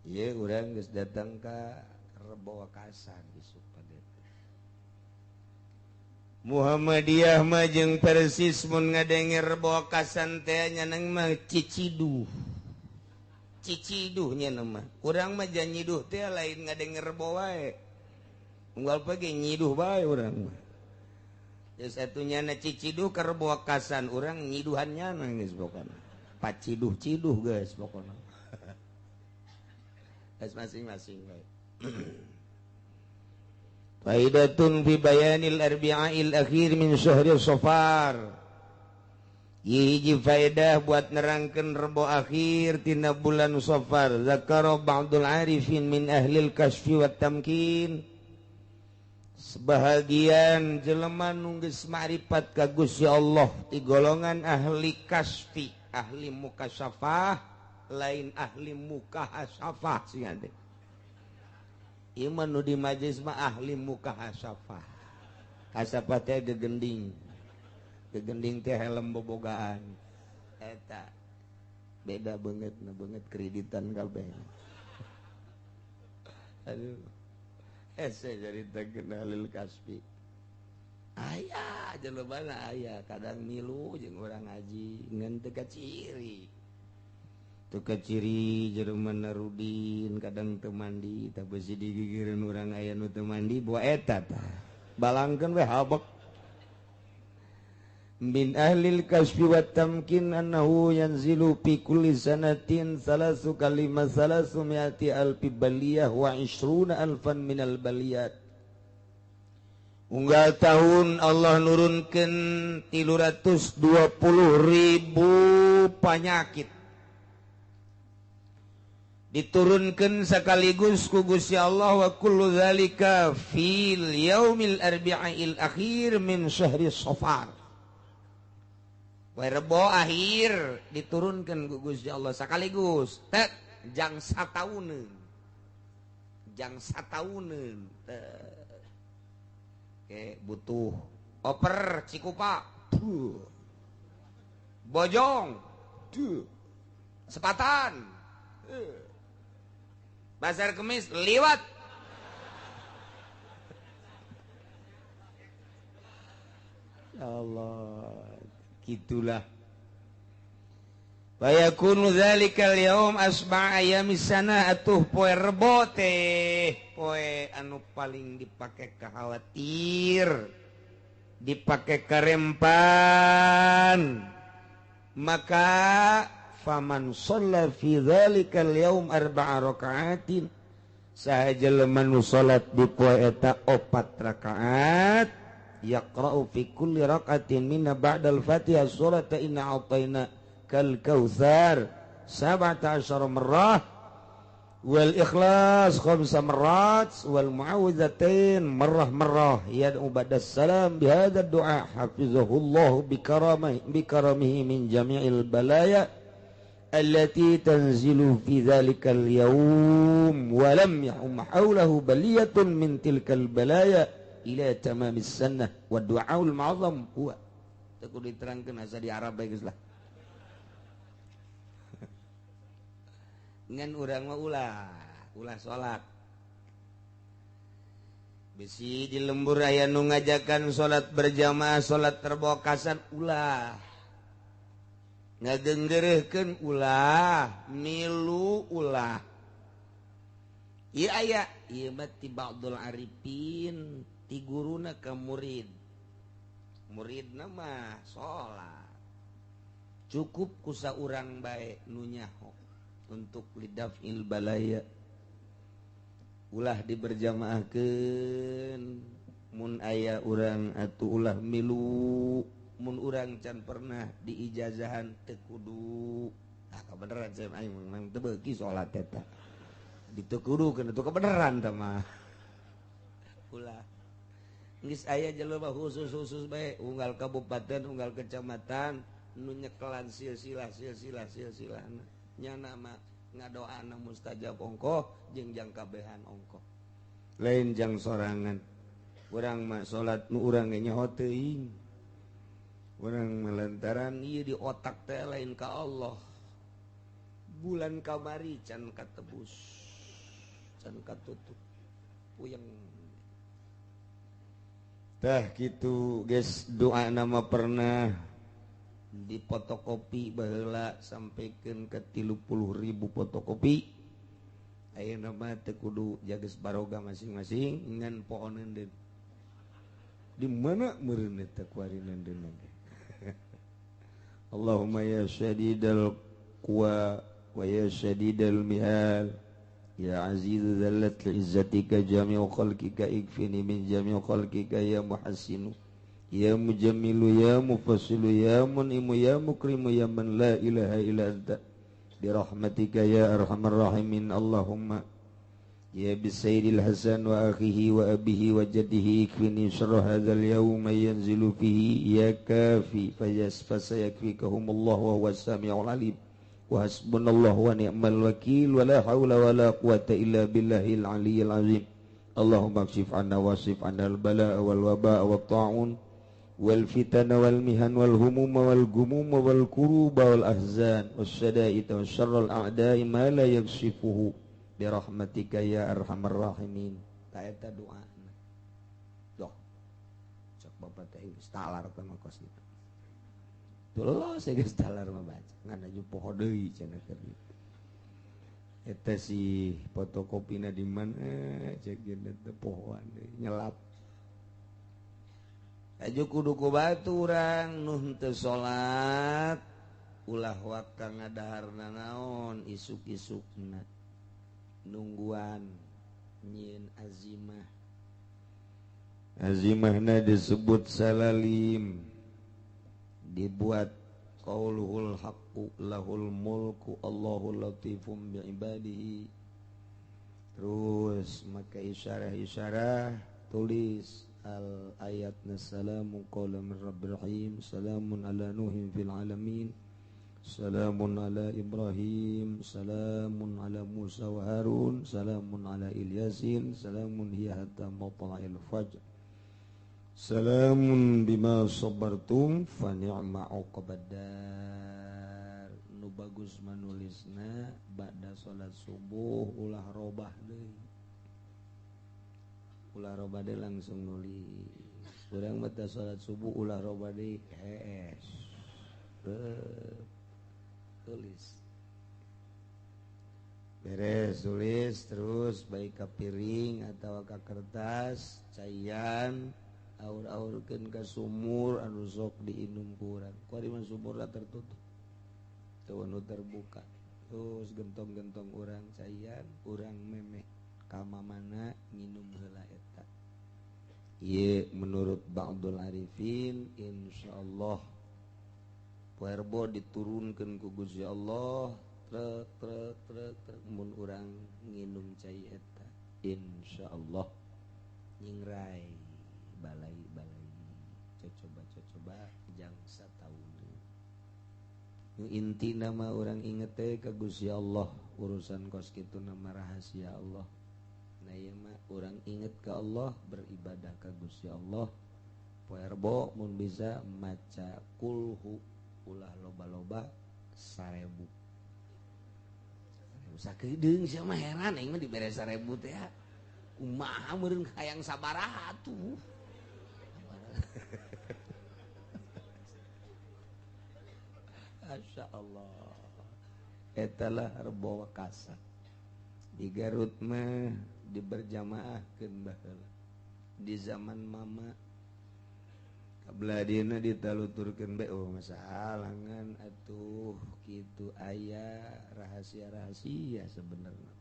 Ieu urang geus datang ka Rebo Wakasan isuk pada Muhammadiyah mah jeung Persis mun ngadenge Rebo Wakasan teh nyaneng mah ciciduh. Ciciduh nya mah. Urang mah janyiduh teh lain ngadenge Rebo wae. Unggal poe ge nyiduh bae urang mah. Ya satunya na ciciduh ka Rebo Wakasan urang nyiduhan nyana geus pokona. Paciduh-ciduh geus pokona. Geus masing-masing bae. Faidatun fi bayanil arbi'il akhir min syahri Safar. Hiji faedah buat nerangkeun Rebo akhir tina bulan Safar. Zakara ba'dul arifin min ahlil kasfi wat tamkin. Sebahagian jelema nu geus ma'rifat ka Gusti Allah ti golongan ahli kasfi, ahli mukasyafah, lain ahli mukahasafah sing ade. Ieu mah nu di majelis mah ahli mukahasafah. Kasafah teh gegending. Gegending teh helm bobogaan. Eta beda banget na banget kreditan kabeh. Aduh. Hese carita kenalil kasbi. Aya jelema aya kadang milu jeung urang ngaji ngan teu kaciri. Teu kaciri jelema Narudin kadang teu mandi tah beusi digigireun urang aya nu teu mandi boa eta tah. Balangkeun we habek. Min ahlil kasfi wat tamkin annahu yanzilu fi kulli sanatin salasu kalima salasu mi'ati alfi baliyah wa ishruna alfan minal baliyat. Unggal tahun Allah nurunkeun 320.000 panyakit. Diturunkan sekaligus ku Gusti Allah wa kullu dzalika fil yaumil arbi'il akhir min syahri Safar. Poe Rebo akhir diturunkan ku Gusti Allah sekaligus tek jang satauneun. Jang satauneun. Oke, butuh oper Cikupa. Duh. Bojong. Duh. Sepatan. Pasar Kemis liwat. Ya Allah, gitulah. Wa yakunu dzalikal yaum asba' ayamis sana atuh poe Rebo teh poe anu paling dipake khawatir, dipake karempan. Maka faman shalla fi dzalikal yaum arba'a raka'atin, saha jelema nu salat di poe eta 4 rakaat, yaqra'u fi kulli raka'atin minna ba'dal Fatihah surata inna a'tayna kal kautsar 17 marrah wal ikhlas 5 marrat wal mu'awwidzatain marrah marrah yad'u ba'das salam bihadza du'a hafizahullahu bikaramihi min jami'il balaya allati tanzilu fi dzalikal yaum wa lam yahum hawlahu baliyatun min tilkal balaya ila tamamis sanah wa du'aul ma'azam huwa. Teu kudu diterangkeun asa di Arab bae geus lah. Ngan urang mah ulah salat. Bisi di lembur aya nu ngajakan salat berjamaah, salat terbokasan ulah. Ngagenggerehkeun ulah, milu ulah. Ieu aya, ieu mah ti ba'dul arifin, ti guruna ka murid. Muridna mah salat. Cukup ku saurang bae nu nyaho untuk lidafil balaya. Ulah diberjamaahkeun, mun aya urang atuh ulah milu. Mun urang can pernah diijazahan teu kudu. Ah kebeneran saya aing memang teu beuki salat eta. Diteu kudu keun teu kebeneran tah mah. Ulah. Geus aya jelema khusus-khusus bae unggal kabupaten, unggal kecamatan nu nyekelan silsilah silsilah silsilahna. Nyana mah ngadoana mustajab ongkoh jeung jang kabehan ongkoh. Lain jang sorangan. Urang mah salat nu urang ge nyaho teuing. Orang melantaran ieu di otak teh lain ka Allah. Bulan kamari can katebus. Can katutup puyeng. Tah gitu guys, doa nama pernah dipotokopi baheula sampaikan ke 30.000 fotokopi. Ayeuna mah teu kudu jages baroga masing-masing ngan pohoneun deun. Di mana meureun eta kuari deun. Allahumma ya syadidal quwa wa ya syadidal mihal. Ya aziz zallat izzatika jami'u khalqika ikfini min jami'u khalqika ya muhassinu ya mujammilu ya mufassilu ya mun'imu ya mukrimu ya man la ilaha illa anta birahmatika ya arhamar rahimin. Allahumma ya bisayyidil hasan wa akhihi wa abihi wa jaddihi ikfini syarra hadzal yawma yanzilu fihi ya kafi fasayakfikahumullahu wa huwas samiul alim. Wa hasbunallahu wa ni'mal wakil wa la hawla wa la quwata illa billahil aliyyil azim. Allahumma kshif 'anna wasif 'anna al balaa wal wabaa wat ta'un wal fitana wal mihan wal humuma wal gumuma wal kuruba wal ahzan was syada'id was syarral a'da'i ma la yakshifuhu bi rahmatika ya arhamar rahimin. Ta eta doana. Doh. Cek bapak teh geus talar teh mah kos kitu. Tuh saya geus talar mah baca ngan aju poho deui cenah keur kitu. Eta si fotokopina di mana cek geuna teh pohoan deui nyelap. Aju kudu ku batu urang nu henteu salat ulah waka ngadaharna naon isuk-isukna nungguan nyieun azimah. Azimahna disebut salalim, dibuat qauluhul haqqu lahul mulku Allahu latifum bi ibadihi. Terus maka isyarah-isyarah tulis al ayat salamu qawlan min rabbir rahim, salamun ala nuhin fil alamin, salamun ala ibrahim, salamun ala musa wa harun, salamun ala ilyasin, salamun hiya hatta matla'il fajr, salamun bima sabartum fa ni'ma uqbaddar. Nu bagus manulisna ba'da salat subuh ulah robah deui. Ulah robah deui langsung nulis. Urang mah salat subuh ulah robah deui hees. Tulis. Beres tulis terus baik ka piring atawa ka kertas caian aur-aurkeun ka sumur anu sok diinum ku urang. Kuari mah sumurna tertutup. Teu anu terbuka. Terus gentong-gentong urang caian, urang memeh ka mamana nginum heula eta. Ieu menurut Ba'dul Arifin insyaallah poerbo diturunkeun ku Gusti Allah trek trek trek trek mun urang nginum cai eta insyaallah nyingrai balai-balai cocoba-cocoba jang sataun. Nu inti nama orang inget teh ka Gusti Allah, urusan kos kitu nama rahasia Allah. Nah ieu mah urang inget ka Allah, beribadah ka Gusti Allah. Poe Rebo mun bisa maca kulhu ulah loba-loba 1000. Sakedeung sia mah heran aing mah dibere 1000 teh. Kumaha meureun hayang sabaraha atuh. Masya Allah. Etalah Rebo Wekasan. Di Garut mah diberjamaahkeun baheula. Di zaman mama kabladina ditaluturkeun bae oh masalah ngan atuh kitu aya rahasia-rahasia sebenarnya.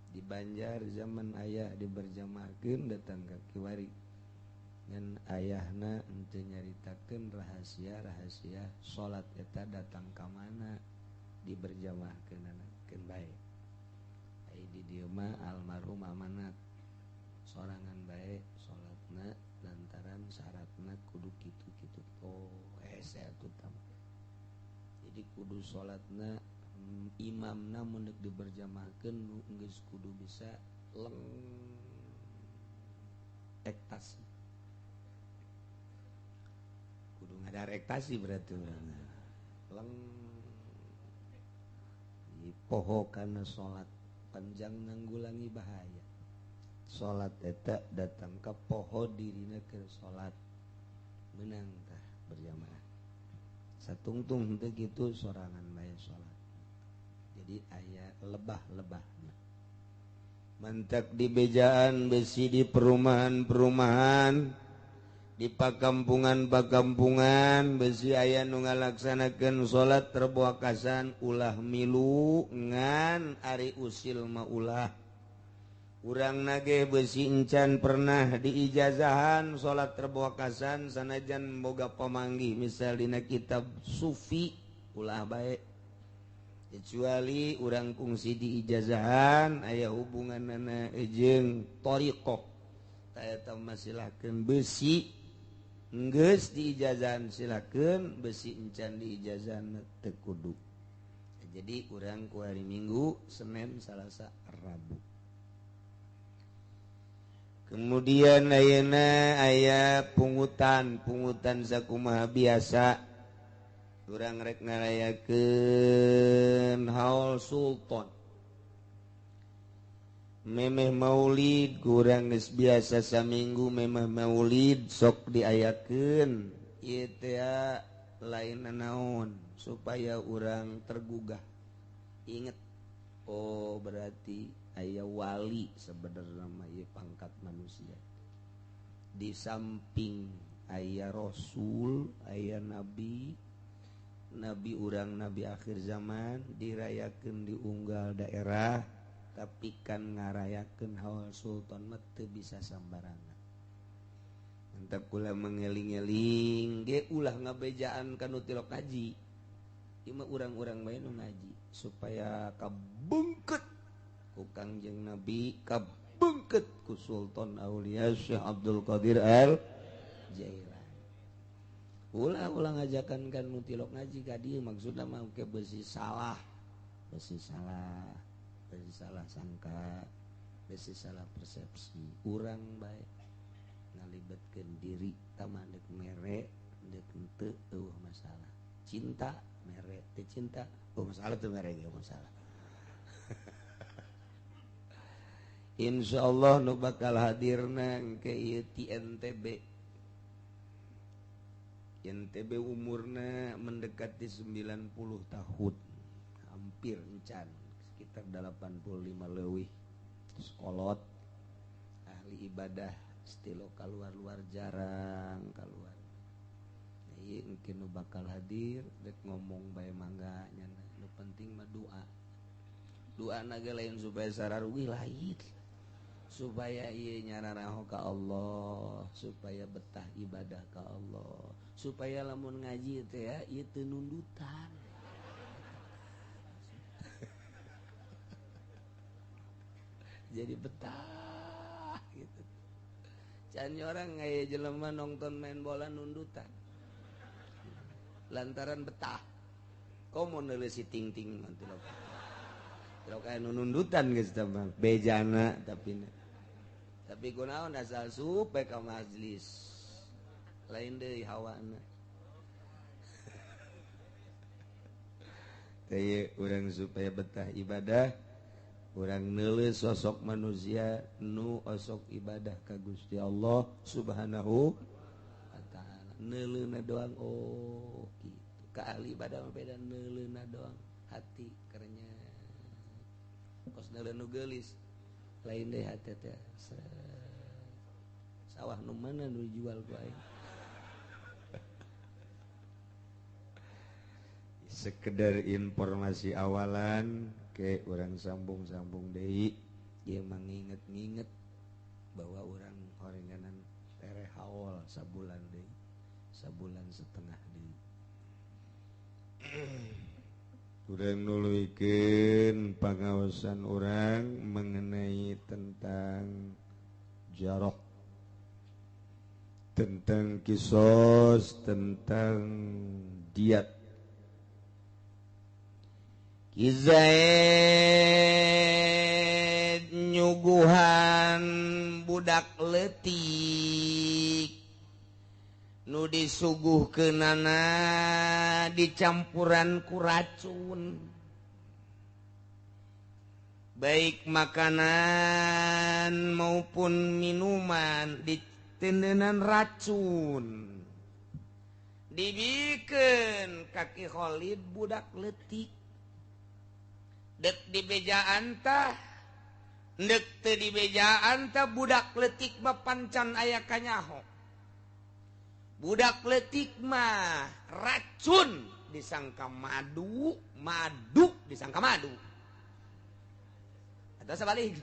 Di Banjar zaman ayah diberjamaahkeun datang ka kiwari. Ngan ayahna henteu nyaritakeun rahasia-rahasia salat eta datang ka mana diberjamaahkeunana keun bae. Ai di dieu mah almarhum amanat sorangan bae salatna lantaran syaratna kudu kitu-kitu. Oh, hese atuh tah. Jadi kudu salatna imamna mun deuk diberjamaahkeun nu geus kudu bisa leng ektasi. Kudu ngadar ektasi berarti urang. Leng poho kana salat. Panjang nanggulangi bahaya. Salat eta datang ka poho dirina keur salat. Menang tah berjamaah. Satungtung henteu kitu sorangan bae salat. Jadi aya lebah-lebahna. Mantak di bejaan besi di perumahan-perumahan, di pakampungan-pakampungan besi aya nu ngalaksanakeun salat terbuakasan ulah milu ngan ari usil mah ulah. Urang nage besi encan pernah diijazahan salat terbuakasan sanajan boga pamanggih misal dina kitab sufi ulah bae. Kecuali urang kungsi diijazahan aya hubunganana jeung thariqah. Ta eta mah silakeun besi geus diijazahan silakeun besi encan diijazahan teu kudu. Jadi urang ku hari Minggu, Senin, Salasa, Rabu. Kemudian ayeuna aya pungutan, pungutan sakumaha biasa. Urang rek ngarayakeun haul sultan. Memeh maulid kurang geus biasa saminggu memeh maulid sok diayakeun ieu teh lain naon supaya urang tergugah inget, oh berarti aya wali sebenarnya mah ieu pangkat manusia. Di samping aya rasul, aya nabi, nabi urang nabi akhir zaman dirayakeun di unggal daerah, tapi kan ngarayakeun haul sultan mah teu bisa sambarangan. Mantap kula mengeling-eling ge ulah ngabejaan ka nu tilok ngaji. Ieu mah urang-urang bae nu ngaji supaya kabungket ku Kangjeng Nabi, kabungket ku Sultan Aulia Syekh Abdul Qadir Al Jailani. Ulah-ulah ngajakan kan nu tilok ngaji ka dieu maksudna mah ke besi salah. Besi salah. Besi salah sangka, besi salah persepsi. Urang bae ngalibetkeun diri tama deuk mere deuk henteu eueuh masalah. Cinta mere teu cinta, oh masalah teu mere ge masalah. Insyaallah nu bakal hadirna ke ieu ti NTB. NTB umurna mendekati 90 tahun. Hampir encan, sekitar 85 leuwih. Sekolot, ahli ibadah, stilo keluar-luar jarang keluar. Nah, ieu engke nu bakal hadir rek ngomong bae mangga nyana. Nu penting mah doa. Doa na ge lain supaya sararugi lain. Supaya ieu nyararaho ka Allah, supaya betah ibadah ka Allah, supaya lamun ngaji teh ya ieu teu nundutan. Jadi betah gitu. Can orang aya jelema nonton main bola nundutan. Lantaran betah. Komo neuleus si ting-ting nanti lo. Kalau kayak nundutan geus teh mah bejana tapi tapi kunaon asal supe ka majlis. Lain deui hawana. Teh urang supaya betah ibadah, urang neuleus sosok manusia nu osok ibadah ka Gusti Allah Subhanahu wa taala. Neuleuna doang oh kitu. Ka ahli ibadah mah beda neuleuna doang hati kerenya. Kos neuleun nu geulis lain deui hati teh. Sawah nu mana nu dijual ku aing. Sekedar informasi awalan ke urang sambung-sambung deui ieu manginget-nginget bahwa urang horenganan tereh haul sabulan deui, sabulan setengah deui. Urang nuluykeun pangaosan urang mengenai tentang jarah, tentang kisos, tentang diat. Ki Zaid nyuguhan budak leutik nu disuguhkeunana dicampuran ku racun. Baik makanan maupun minuman ditendenan racun. Dibikin kaki Khalid budak letik. Dek dibejaan tah, dek teu dibejaan tah budak letik mah pancan aya kanyaho. Budak letik mah racun disangka madu, madu disangka madu. Atau sebaliknya.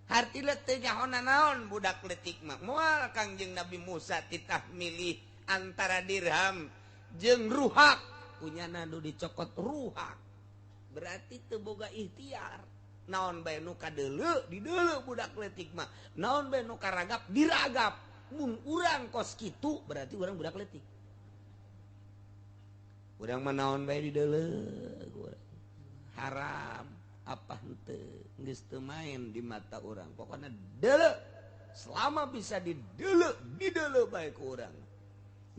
Hartina teu nyaho naon budak letik mah. Moal Kangjeng Nabi Musa titah milih antara dirham jeung ruhak, kunyana nu dicokot ruhak. Berarti teu boga ikhtiar. Naon bae nu kadeuleu dideuleu budak letik mah. Naon bae nu karagap diragap. Mun urang kos kitu berarti urang budak letik. Urang mah naon bae dideuleu. Haram apa henteu geus teu main di mata urang. Pokona deuleu selama bisa dideuleu dideuleu bae ku urang.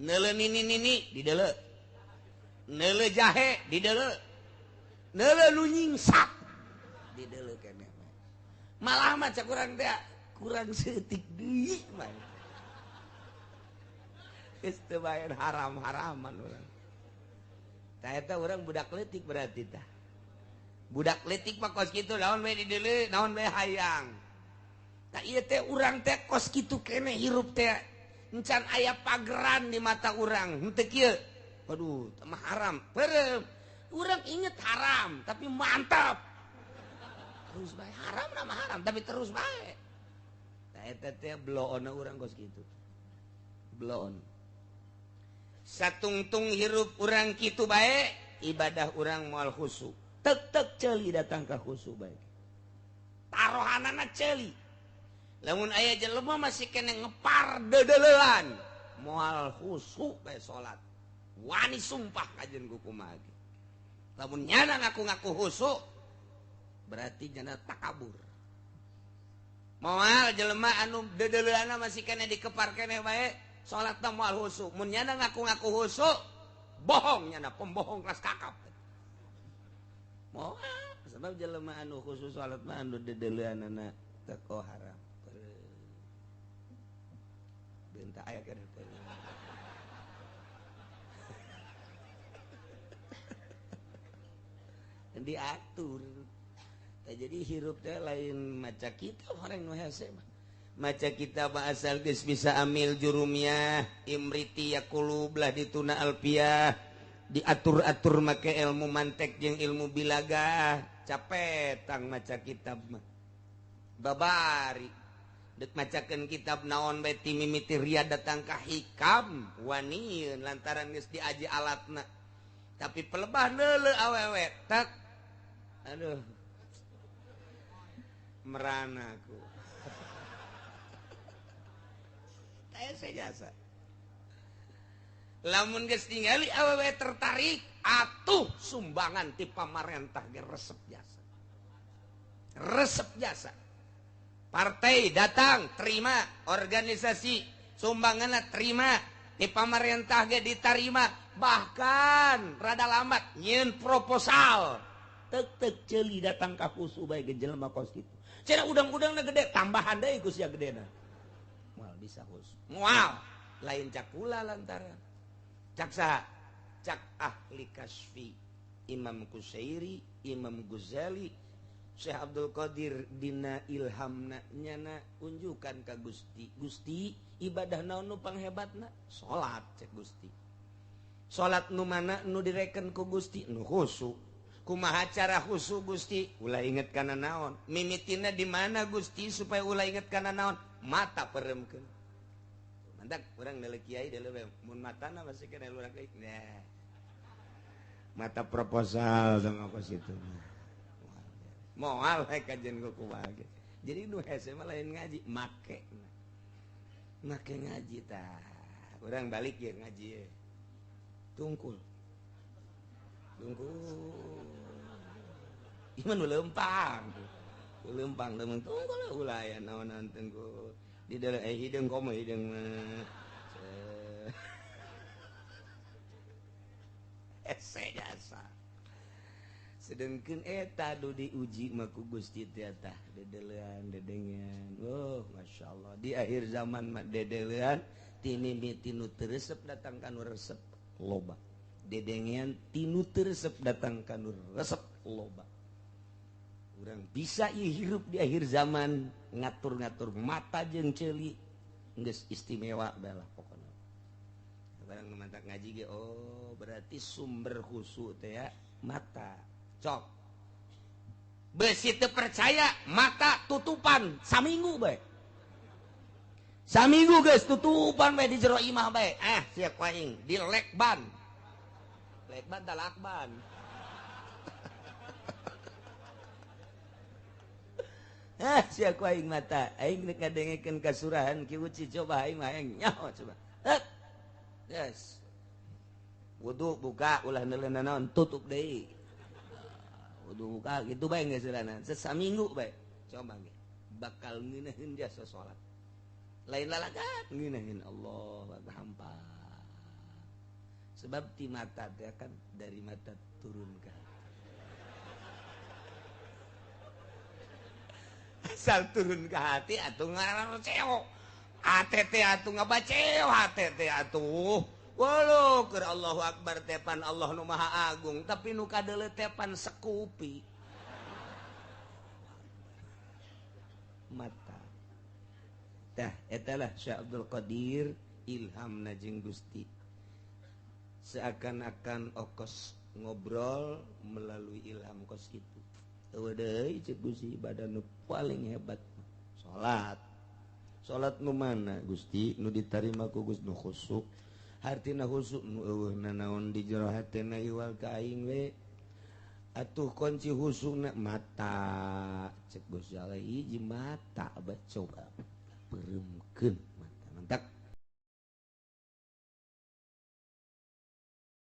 Neuleu nini nini dideuleu. Neuleu jahe dideuleu. Neuleu nu nyingsak dideuleu keneh. Malah mah cek urang teh kurang seutik deui mah. Geus teu main haram-haraman urang. Tah eta urang budak leutik berarti tah. Budak leutik mah kos kitu naon bae dideuleu, naon bae hayang. Tah ieu teh urang teh kos kitu keneh hirup teh. Encan aya pageran di mata urang, henteu kieu. Waduh, mah haram. Perem. Urang inget haram, tapi mantap. Terus bae haram nama haram, tapi terus bae. Tah eta teh bloona urang kos kitu. Bloon. Satungtung hirup urang kitu bae, ibadah urang moal khusyuk. Tek-tek ceuli datang ka khusyuk bae. Tarohanana ceuli. Lamun aya jelema masih kene ngepar dedeleuan, moal khusyuk bae salat. Wani sumpah kajen ku kumaha ge. Lamun nyana ngaku-ngaku khusyuk, berarti nyana takabur. Moal jelema anu dedeleuanna masih kene dikepar kene bae, salatna moal khusyuk. Mun nyana ngaku-ngaku khusyuk, bohong nyana, pembohong kelas kakap. Moal sebab jelema anu khusyuk salat mah anu dedeleuanana teko haram. Bentak aya keneh. Diatur. Tah jadi hirup teh lain maca kitab orang nu hese mah. Maca kitab asal geus bisa amil jurumiyah, imriti yaqulub lah dituna alfiah, diatur-atur make ilmu mantek jeung ilmu bilaga, capek tang maca kitab mah. Babari dek macakeun kitab naon bae ti mimiti riyad datang ka hikam wanieun lantaran geus diaji alatna. Tapi pelebah neuleuh awewe tak aduh merana aku. Tah jasa. Lamun geus ningali awewe tertarik atuh sumbangan ti pamarentah ge resep jasa. Resep jasa. Partai datang terima, organisasi sumbanganna terima, di pamarentah ge ditarima, bahkan rada lambat nyieun proposal. Tek-tek ceuli datang ka khusyuk bae ge jelema kos kitu. Cenah udang-udangna gede, tambahan deui ku sia gedena. Moal bisa khusyuk. Moal lain cak kula lantaran. Cak saha? Cak ahli kasfi, Imam Kusairi, Imam Ghazali, Syekh Abdul Qadir dina ilhamna nyana unjukan ka Gusti. Gusti, ibadah naon nu panghebatna? Salat cek Gusti. Salat nu mana nu direken ku Gusti? Nu khusyuk. Kumaha cara khusyuk Gusti? Ulah inget kana naon? Mimitina di mana Gusti supaya ulah inget kana naon? Mata peremkeun. Mantak urang deuleu kiai deuleu bae mun matana masih kena urang deui. Nah. Mata proposal sama kos itu. Moal we kajen ku kumaha ge. Jadi nu hese mah lain ngaji, make. Make ngaji tah. Urang balik ye ngaji ye. Tungkul. Tungkul. Ieu mah nu leumpang. Leumpang leumpang tungkul ulah aya naon-naon tungkul. Di dalam hideung komo hideung mah. Hese jasa. Sedengkeun eta du diuji mah ku Gusti teh tah dedelean dedengean. Oh, masyaallah di akhir zaman mah dedelean tinimiti nu teu resep datang ka nu resep loba. Dedengean tinu teu resep datang ka nu resep loba. Urang bisa ieu hirup di akhir zaman ngatur-ngatur mata jeung ceuli geus istimewa bae lah pokona. Barang mantak ngaji ge oh berarti sumber khusyuk teh ya mata. Cok besi teu percaya mata tutupan saminggu bae. Saminggu geus tutupan bae di jero imah bae. Ah sia ku aing di lekban. Lekban ta lakban. Ah sia ku aing mata aing rek ngadengekeun kasurahan Ki Uci coba aing mah aing nyaho coba. Yes. Wudu buka ulah neuleun naon tutup deui. Wudu buka gitu bae geus geurana. Saminggu bae. Coba ge. Bakal ngeunaheun jasa salat. Lain lalagan ngeunaheun Allah hampa. Sebab ti mata teh kan dari mata turun ke hati. Asal turun ke hati atuh ngaran ceo. ATT atuh ngabaceo HTT atuh. Walau keur Allahu Akbar tepan Allah nu Maha Agung tapi nu kadeuleu tepan sekupi. Mata. Tah eta lah Syekh Abdul Qadir ilhamna jeung Gusti. Seakan-akan okos ngobrol melalui ilham kos itu. Eueuh deui ceuk Gusti ibadah nu paling hebat salat. Salat nu mana Gusti nu ditarima ku Gusti nu khusuk. Hartina khusuk nu eueuh nanaon di jero hatena iwal ka aing we. Atuh kunci khusukna mata cek Gusti Allah hiji mata bae coba peureumkeun.